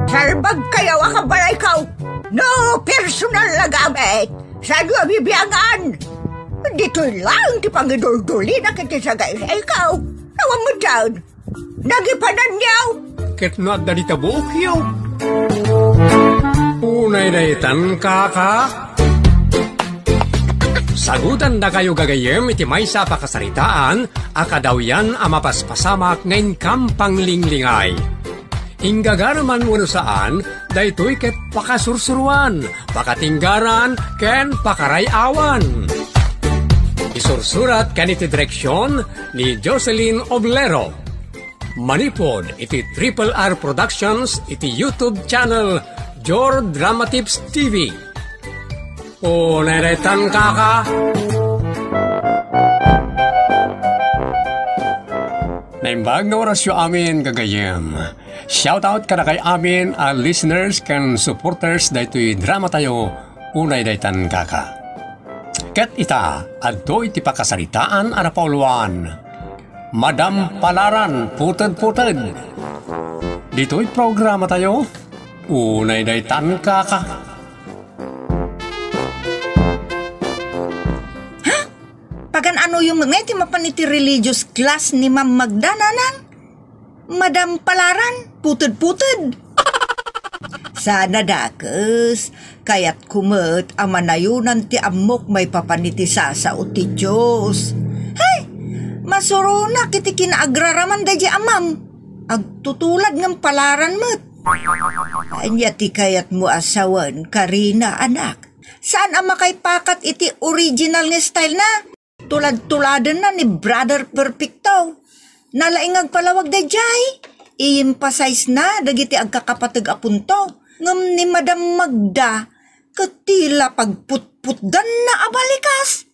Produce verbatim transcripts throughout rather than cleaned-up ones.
Salbagkayo a kabalayko. No personal a gamit, saanyo a bibiangan. Ditoy laeng ti pangiduldulina iti sagaysayko. Awan met daan. Nagipananyo. Ket no adda dita buokyo. Unay daytan, kaka. Sagutandakayo gagayyem iti maysa a pakasaritaan a kadawyan a mapaspasamak nga inkam panglinglingay. Inggagara man wenno saan, daytoy ket pakasursuroan, pakatinggaran, ken pakaray-awan. Isursurat ken iti direksion ni Jocelyn Oblero. Manipud iti Triple R Productions iti YouTube channel Jor Drama Tips T V. Unay daytan, kaka. Naimbag nga orasyo amin, gagayyem. Shoutout kadakay amin a listeners ken supporters daytoy drama tayo, Unay daytan, kaka. Ket ita, adtoy ti pakasaritaan a napauluan, Madam Palaran Putedputed. Ditoy programa tayo, Unay daytan, kaka. Ha? Pagan-anoyo met ngay ti mapan iti religious class ni Ma'am Magda, nanang? Madam Palaran, putedputed. Saan a dakes, kayatko met a manayonan ti ammok maipapan iti sasao ti Dios. Hay! Masuronak iti kinaagraraman daydiay a Ma'am. Agtutulad ngem Palaran met. Ania ti kayatmo a sawen, Karina, anak? Saan a makaipakat iti original nga style na? Tulad-tuladenna ni Brother Perfecto. Nalaing nga agpalawag daydiay. I-emphasize na dagiti agkakapateg a punto. Ngem ni Madam Magda, ket tila pagputputdanna a balikas.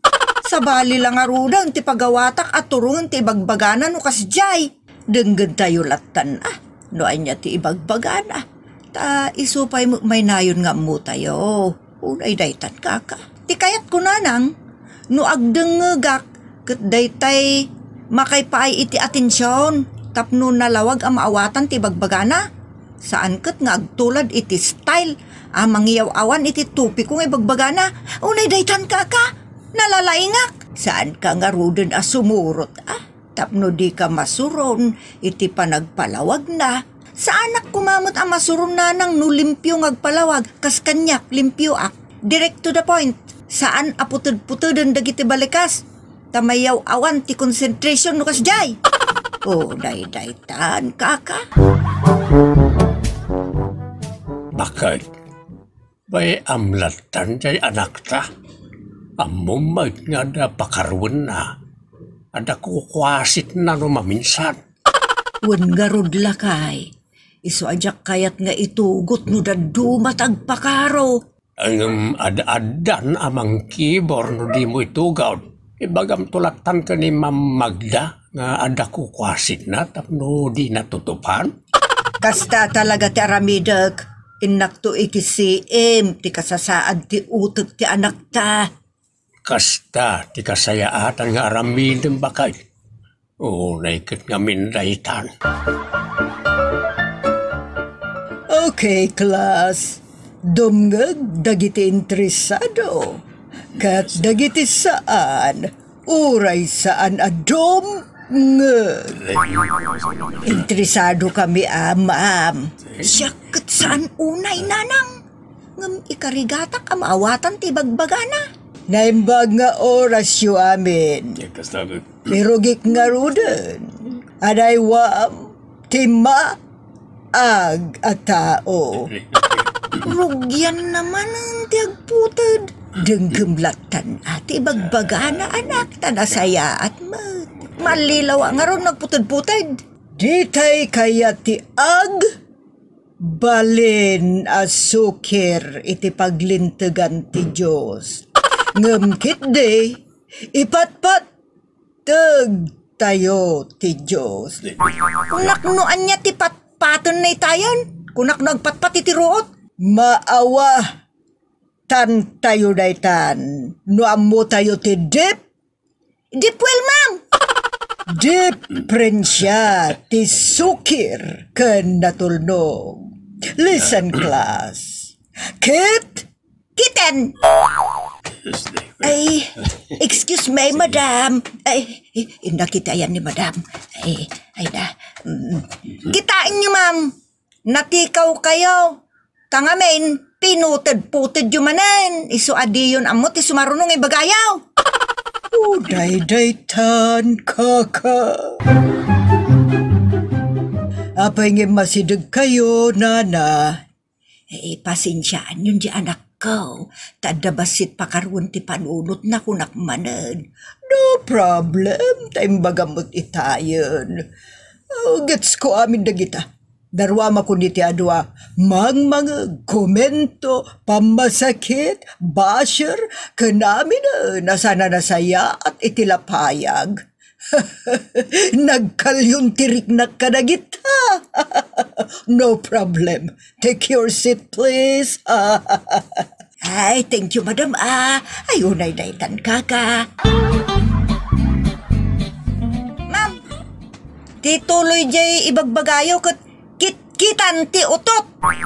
Sabali la ngaruden ti pagawatak a turongen ti ibagbagana no kasdiay. Denggentayo lattan, a, no ania ti ibagbagana. Ta isu pay met maynayon nga ammotayo. Unay daytan, kaka. Ti kayatko, nanang, no agdengngegak, ket daytay makaipaay iti atension tapno nalawag a maawatan ti ibagbagana. Saan ket nga agtulad iti style a mangiyaw-awan iti topiko nga ibagbagana. Unay daytan, kaka. Nalalaingak. Saanka ngaruden a sumurot, a? Tapno dika masuron iti panagpalawagna. Saanak koma met a masuron, nanang, no limpio nga agpalawag, kas kaniak, limpioak. Direct to the point. Saan a putedputeden dagiti balikas. Ta mayaw-awan ti concentration no kasdiay. O, daydaytan, kaka. Bakit? Bay, amlattan jay anakta. Ammom met nga adda pakaruenna. Adda kukuasitna no maminsan. Wen ngarud, lakay. Isu a diak kayat nga itugot no dadduma ti agpakaro. Ngem ad-addan a mangkibor no dimo itugawd. Ibagamto lattan ken ni Ma'am Magda nga adda kukuasitna tapno dina tutupan? Kasta talaga ti aramidek. Innakto ikisim ti kasasaad ti utek ti anakta. Kasta ti kasayaatan nga aramidem, bakay. Unay ket ngamin daytan. Okay, class. Dumngeg dagiti interesado. Ket dagiti saan, uray saan a dumngeg. Interesado kami, a, ma'am. Siak ket saan unay, nanang. Ngem ikarigatak a maawatan ti ibagbagana. Naimbag nga orasyo amin. Irugik ngaruden. Adaywam ti maag a tao. Rugianna manen ti agputed. Denggem lattan a ti ibagbagana, anak, ta nasayaat met. Mallilaw a ngarud no agputed-puted. Ditay kayat ti ag balin a sukir iti paglintegan ti Dios. Ngem ketdi, ipatpattegtayo ti Dios. Kunak no ania ti patpatenna itayen? Kunak no agpatpat iti ruot? Maawatantayo daytan no ammotayo ti dip Deep well, ma'am! Diprensia ti sukir ken natulnog. Listen, class. Kit? Kiten! Ay, excuse me, madam. Ay, inna kitaen ni madam. Ay, ay na. Mm. Kitaenyo, ma'am. Natikaw kayo. Ta ngamin, pinuted-putedyo manen. Isu a diyon ammo ti sumaruno nga ibagayo. O, daydaytan, kaka. Apay ngem masideg kayo, nana? Eh, pasensiaanyon di anakko. Ta adda bassit pakaruan ti panunotna kunak manen. No problem, ta imbagam met itayen. Oh, gets ko amin dagita. Daruam a kun iti adu a mangmangeg, komento, pammasakit, basher, ken amin a saan a nasayaat iti lapayag. Nagkalyon ti riknak kadagita. No problem. Take your seat, please. Ay, thank you, madam, ah. Ay, unay daytan, kaka. Ma'am, ti tuloy jay ibagbagayo ket kitkitan ti utot. Ay,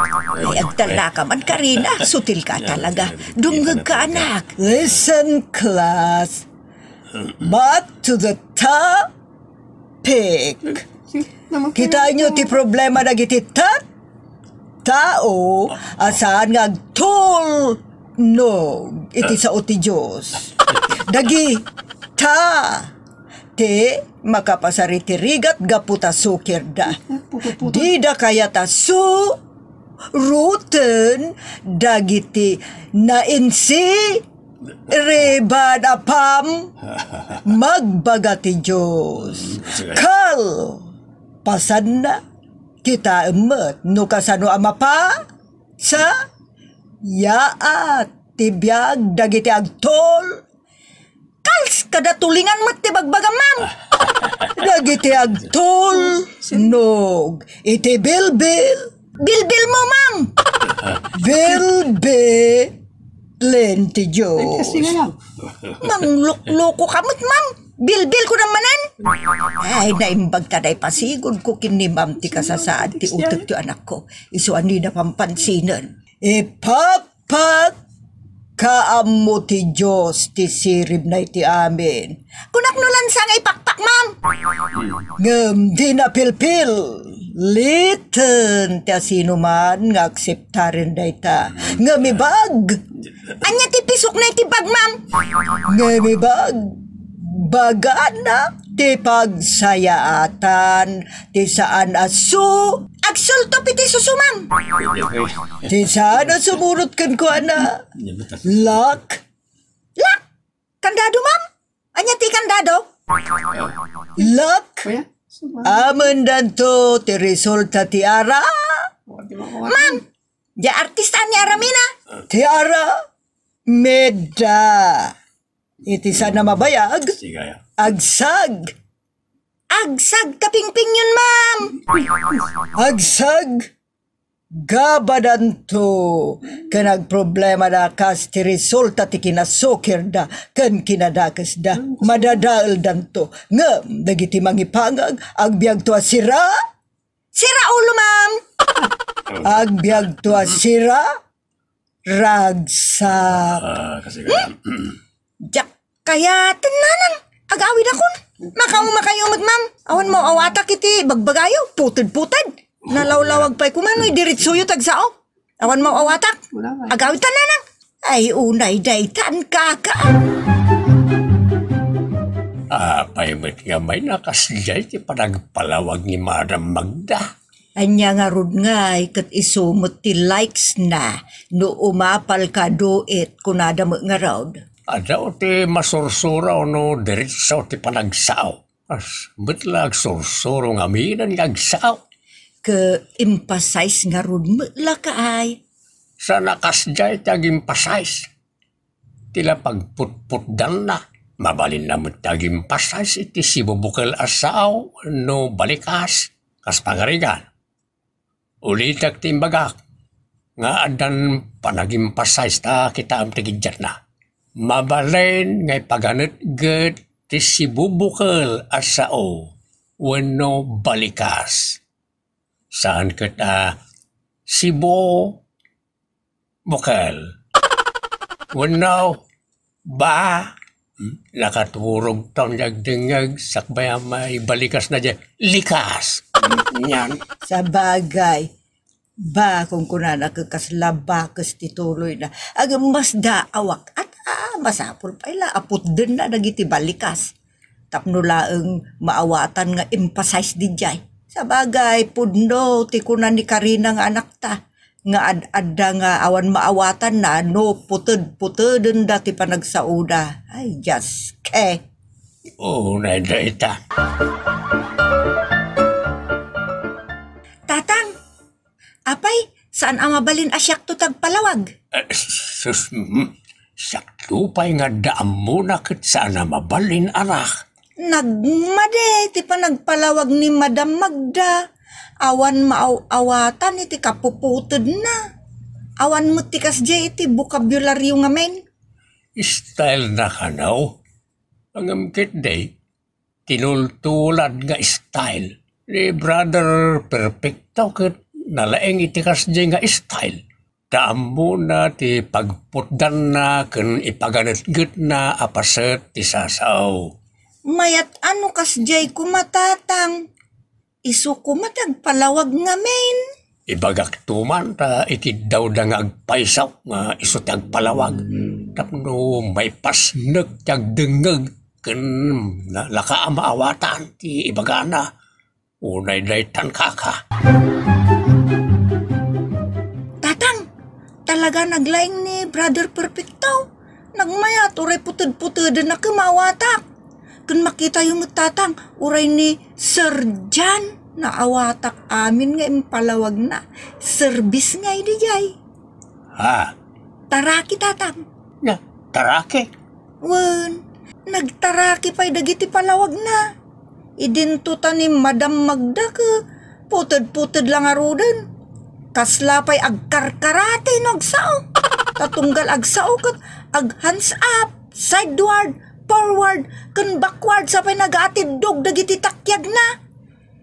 agtalna ka man, Karina. Sutil ka talaga. Dungngeg ka, anak. Listen, class. Back to the topic. Kitaenyo ti problema dagiti tat-, tao a saan nga agtulnog iti sao ti Dios. Dagita ti makapasar iti rigat gapu ta sukirda. Dida kayat a su-, ruten dagiti nainsi-, riban a pam-, magbaga ti Dios. Kalpasanna, kitaem met no kasano a mapa-, sa-, yaat ti biag dagiti agtul-, kals kada tulingan met ti bagbagam, ma'am. Dagiti agtulnog iti bilbil. Bilbil mo, ma'am. Bilbilen ti Dios. Ay, kasi nga lang. Manglukloko ka met, ma'am. Bilbil ko naman, eh. Ay, naimbag ta dayta pasigod ko ken ni ma'am ti kasasaad ti utek ti anakko. Isu a dina pampansinen. Ipak- pakka ammo ti Dios ti siribna iti amin. Kunak no lansa nga ipakpak, ma'am. Ngem dina pilpiliten ti asinoman nga akseptaren dayta. Ngem ibag-, ania ti pisokna iti bag, ma'am? Ngem ibag-, bagana ti pagsayaatan ti saan a su-, agsultop iti susu, ma'am. Ti saan a sumurot kenkuana. Lock. Lock? Kandado, ma'am? Ania ti kandado? Lock. Amen danto ti resulta ti ara. Ma'am, dia artista ni aramina. Ti ara. Medda. Iti sana mabayag, agsag. Agsag ta pingpingyon, ma'am. Agsag, gabadanto, ken agproblemada kas ti resulta ti kinasukirda ken kinadakesda. Madadaeldanto. Ngem dagiti mangipangag, agbiagto a sira. Sira ulo, ma'am. Agbiagto a sira. Ragsak. Ah, kasi ka. Diak kaya, tenanang. Agawid akon. Makauma kayo met, ma'am. Awan mo awatak iti bagbagayo. Puted-puted. Nalawlawag pay kuman, no, idiritsuyo tagsao. Awan mo awatak. Agawid, tenanang. Ay, unay daytan, kaka. Apay met nga may nakasdiay ti panagpalawag ni Madam Magda? Ania ngarud ngay ket isu met ti likes na no umapal ka do it kunada met ngarud. Adda ti masursuro no diretso ti panagsao. As, met la agsursuro ngamin nga agsao. Ket emphasize ngarud met la kaay. Sa nakasdiay ti ag-emphasize. Ti la pagputputdanna. Mabalinna met ti ag-emphasize iti sibubukel a sao no balikas. Kas pangarigan. Ulitek ti imbagak nga addan panag-emphasize ta kitaem ti giddiatna. Mabalin nga ipaganetget ti sibubukel a sao wenno balikas. Saan ket a Sibo, bukel. Wenno, ba? Hmm? Nakaturogton nga agdengngeg, sakbay a maibalikas na diay likas. Hmm, yan. Sabagay, ba, kunkunana ket kasla bakes ti tuloyna. Agmasda awak. At, ah, masapul pay la a putdenna dagiti balikas. Tapno laeng maawatan nga emphasize didiay. Sabagay, pudno ti kuna ni Karina nga anakta, nga ad-adda nga awan maawatanna no puted-putedenda ti panagsaoda. Ay, Dios, ke. Oo, na dayta. Tatang, apay, saan a mabalin a siakto ti agpalawag? Eh, sus, mm, siakto pay nga adda ammona ket saan a mabalin, anak. Nagmadi ti panagpalawag ni Madam Magda. Awan maaw-awatan iti kapuputedna. Awan met ti kasdiay iti bokabulario ngamin. Style na kano? Ngem ketdi, tinultulad nga style ni Brother Perfecto ket nalaing iti kasdiay nga style. Ta ammona ti pagputdanna ken ipaganetgetna a paset ti sasao. Mayat a no kasdiay koma, Tatang. Isu koma ti agpalawag ngamin. Ibagakto man ta ikiddawda nga agpayso nga isu ti agpalawag. Tapno maipasnek ti agdengngeg ken na-, nalaka a maawatan ti ibagana. Unay daytan, kaka. Tatang, talaga naglaing ni Brother Perfecto. Nagmayat, uray puted-puteden a kemaawatak. Ken makitayo met, Tatang, uray ni Sir John, naawatak amin nga impalawagna. Serbis nga idi jay. Ha? Taraki, Tatang. Na, taraki? Wen, nagtaraki pay dagiti palawagna. Idinto ta ni Madam Magda ket puted-puted la ngaruden. Kasla pay agkarkarate no agsao. Ta tunggal agsao ket ag-hands up, sideward, forward, ken backward sa pay nagaatiddog dagiti takyagna.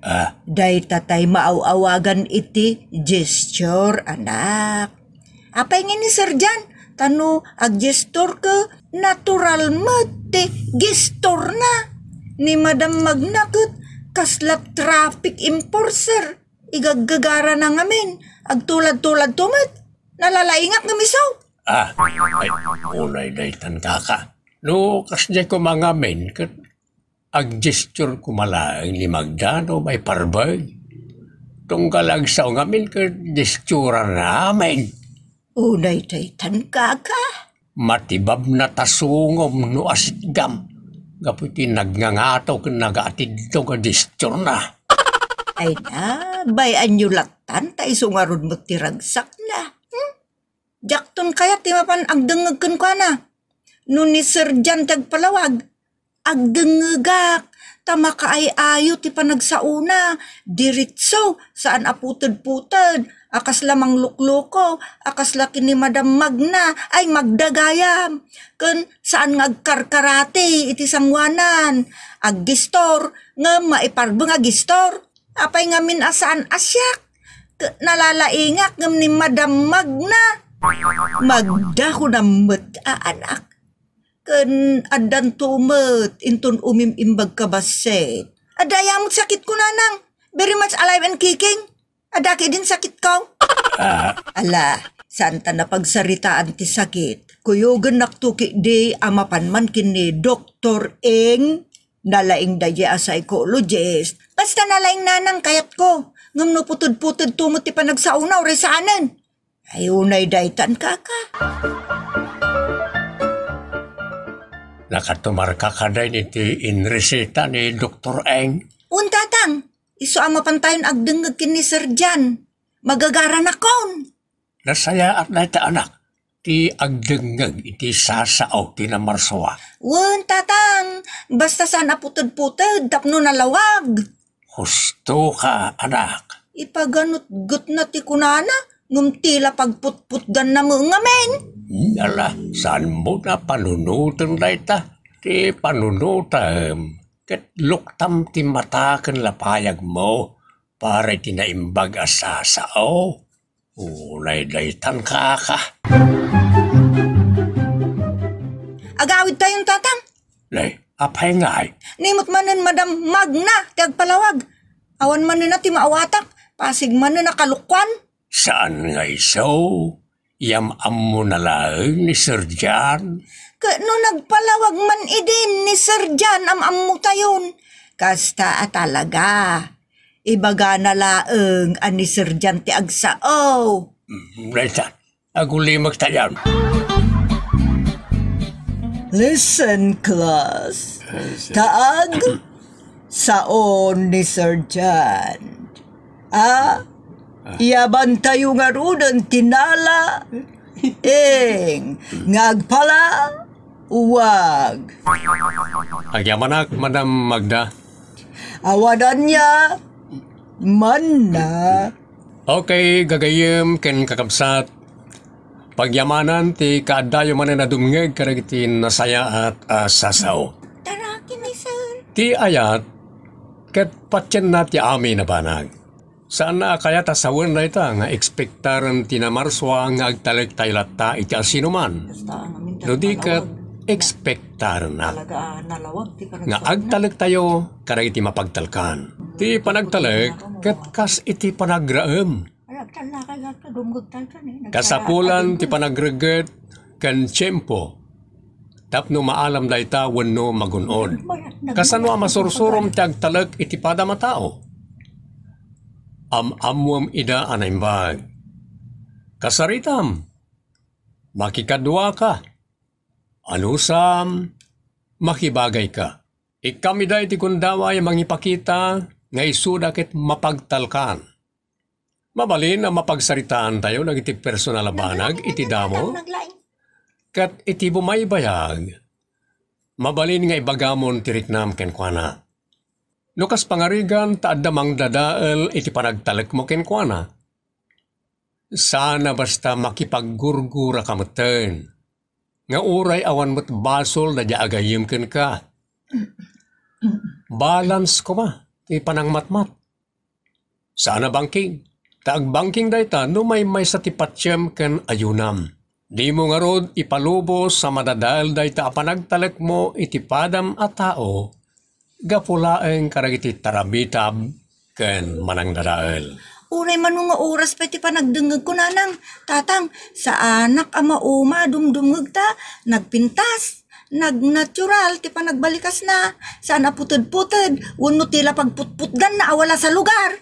Ah. Dayta tay maaw-awagan iti gesture, anak. Apay nga ni Sir John, ta no aggesture ket natural met ti gesturena. Ni Madam Magna ket kasla traffic enforcer. Igaggagarana ngamin, agtulad-tuladto met. Nalalaingak ngem isu. Ah, ay, unay daytan, kaka. No kasdiay koma ngamin, ket aggesture koma laeng ni Magda no maiparbeng. Tunggal agsao ngamin ket gesturana amin. Unay daytan, kaka. Matibabna ta sungom no asitgam. Gapu iti nagngangato ken nagaatiddog a gesturena. Ay na, bay-anyo lattan ta isu ngarud met ti ragsakna. Hmm? Diakton kayat ti mapan agdengngeg kenkuana. No ni Sir John ti agpalawag, agdengngegak, ta makaay-ayo ti panagsaona, diretso, saan a puted-puted, a kasla manglukloko, a kasla ken ni Madam Magna, ay magdagayam, ken saan nga agkarkarate iti sangoanan, aggesture, ngem maiparbeng a gesture. Apay ngamin a saan a siak? Ket nalalaingak ngem ni Madam Magna. Magda kunam met a anak. Ken addanto met inton umim-imbag ka bassit. Adda aya met sakitko, nanang. Very much alive and kicking. Adda ketdin sakitko. Ah. Ala, saan ta napagsaritaan ti sakit. Kuyogennakto ketdi a mapan man ken ni Doktor Eng. Nalaing daydi a psychologist. Basta nalaing, nanang, kayatko. Ngem no puted-puted to met ti panagsaona, uray saanen. Ay, unay daytan, kaka. Nakatumarka kadi iti inreseta ni Doktor Eng? Wen, tatang. Isu a mapantayon agdengngeg ken ni Sir John. Magagaranakon. Nasayaat dayta, anak, ti agdengngeg iti sasao ti namarsua. Wen, tatang, basta saan a puted-puted tapno nalawag. Husto ka, anak. Ipaganutgutna ti kunana, ngem ti la pagputputdanna met ngamin. Ala, saan mo na panunoten dayta? Ti panunotem, ket luktam ti mata ken lapayagmo para iti naimbag a sasao. Unay daytan, kaka. Agawidtayon, Tatang. Nay, apay ngay? Ni met manen Madam Magna ti agpalawag. Awan manen a ti maawatak. Pasig manen a kalokuan. Saan nga isu? Yam-ammona laeng ni Sir John? Ket no nagpalawag man idin ni Sir John, am-ammotayon. Kasta a talaga. Ibagana laeng a ni Sir John ti agsao. Mm, dayta. Agulimektayon. Listen, class. Taag, saon ni Sir John. A, iyabantayo ngaruden ti nala. Eng, nga agpalawag. Agyamanak, Madam Magda. Awan ania manna. Okay, gagayyem ken kakabsat. Pagyamanan ti kaaddayo manen a dumngeg kadagiti nasayaat a sasao. Tara, kini, sir. Ti ayat, ket patienna ti amin a banag. Saanna a kayat a sawen dayta nga ekspektaren ti namarsua nga agtalektayo latta iti asinoman. No di ket ekspektarenna nga agtalektayo kadagiti mapagtalkan. Ti panagtalek ket kas iti panagraem. Kasapulan ti panagregget ken tiempo tapno maalam dayta wenno magun-od. Kasano a masursurom ti agtalek iti padam a tao? Am-ammoem ida a naimbag. Kasaritam, makikaduaka, anusam, makibagayka. Ikkam ida iti gundaway a mangipakita nga isuda ket mapagtalkan. Mabalin a mapagsaritaantayo dagiti personal a banag iti damo ket iti bumaybayag. Mabalin nga ibagamon ti riknam kenkuana. No kas pangarigan ta adda mangdadael iti panagtalekmo kenkuana, sana basta makipaggurguraka metten nga uray awan met basol daydi agayyem kenka. Balance koma ti panangmatmat. Saan a bangking. Ta agbangking dayta no maymaysa ti patiem ken ayunam. Dimo ngarud ipalubos a madadael dayta a panagtalekmo iti padam a tao gapu laeng kadagiti tarabitab ken manangdadael. Uray mano nga oras pay ti panagdengngegko, nanang, tatang, saanak a mauma a dumdumngeg ta nagpintas, nagnatural ti panagbalikasna, saan a puted-puted, wenno ti la pagputputdanna a wala sa lugar.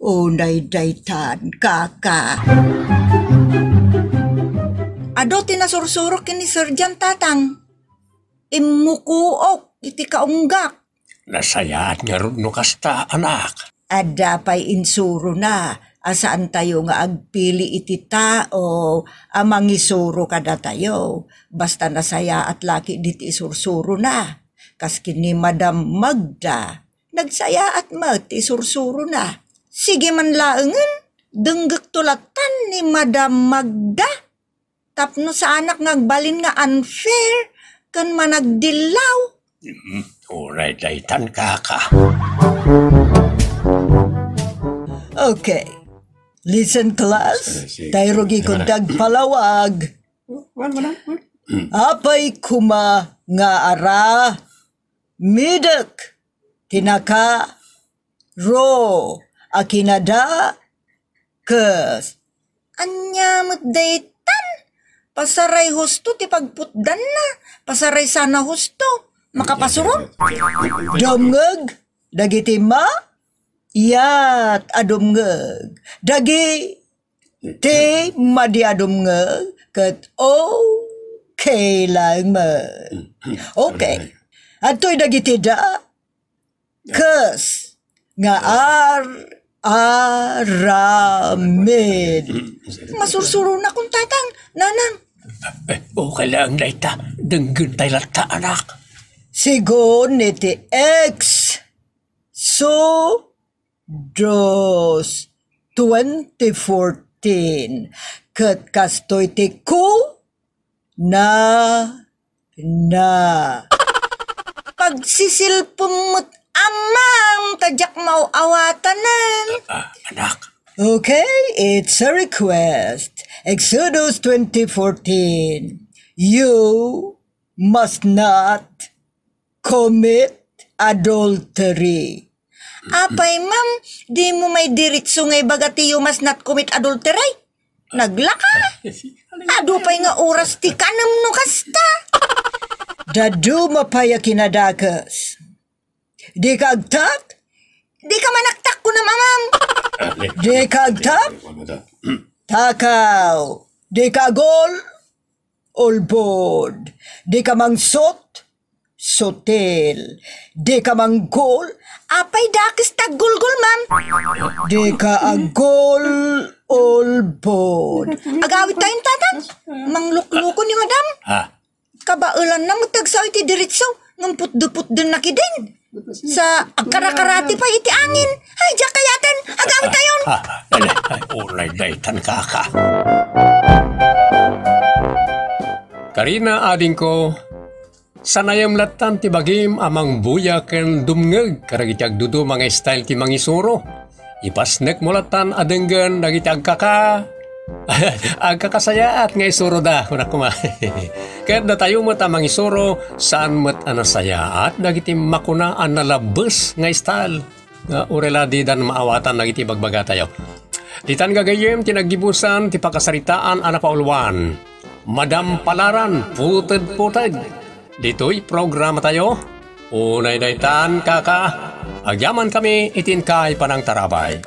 Unay daytan, kaka. Adu ti nasursurok ken ni Sir John, tatang. Immukuok iti kaunggak. Nasayaat ngarud no kasta, anak. Adda pay insurona a saantayo nga agpili iti tao a mangisuro kadatayo. Basta nasayaat la ketdi ti isursurona. Kas ken ni Madam Magda, nagsayaat met ti isursurona. Sige man laengen, denggekto latan ni Madam Magda. Tapno saanak nga agbalin nga unfair ken managdillaw. Mm, uray daytan, kaka. Okay. Listen, class. Sige, sige. Tay rugi kong dagpalawag. Wan, wan, wan. Apay koma nga ara, midek, tinaka, ro, a kinada, kes. Ania met daytan? Pasaray husto ti pagputdanna. Pasaray sana husto. Makapasurom? Dumngeg dagiti ma-, iyat a dumngeg. Dagiti madi a dumngeg ket okay laeng met. Okay. Adtoy dagiti da, kes nga ar-, aramid. Masursuronakon, tatang, nanang. Eh, okay lang dayta. Denggentay latta, anak. Sigun iti Exodus twenty fourteen, ket kastoy ti ku-, na, na. Pagsisilpem met, amam, ta diak maaw-awatanen. Ah, anak. Okay, it's a request. Exodus twenty fourteen. You must not commit adultery. Apay, ma'am, di mo may diritso nga ibaga ti you must not commit adultery? Naglaka? Adu pay nga oras ti kanem no kasta. Daduma pay a kinadakes. Di ka agtak? Di ka manaktak, kuna mamam. Di ka agtak? Takaw. Di ka agol? Ulbod. Di ka mangsot? Sutil. Di ka manggol? Apay dakes ti aggolgol, ma'am. Di ka agol? Ulbod. Agawid tayon, tatan. Manglukluko ni madam. Ah. Kabaelanna met ti agsao iti diritso, ngem putdeputdenna ketdin. Sa agkarakarati pay iti angin. Ay, diak kayaten. Agawid tayon. Ah, ay, ay, unay daytan, kaka. Karina, adingko, sanayem lattan ti bagim a mangbuya ken dumngeg kadagiti agduduma nga style ti mangisuro. Ipasnekmo lattan a denggen dagiti agkaka-, agkakasayaat nga isuroda, kunak koma. Ket datayo met a mangisuro, saan met a nasayaat dagiti makuna a nalabbes nga style. Nga uray la didan maawatan dagiti bagbagatayo. Ditan gagayyem ti naggibusan ti pakasaritaan a napauluan. Madam Palaran, putedputeg. Ditoy programatayo, unay daytan, kaka, agyaman kami iti inkay panangtarabay.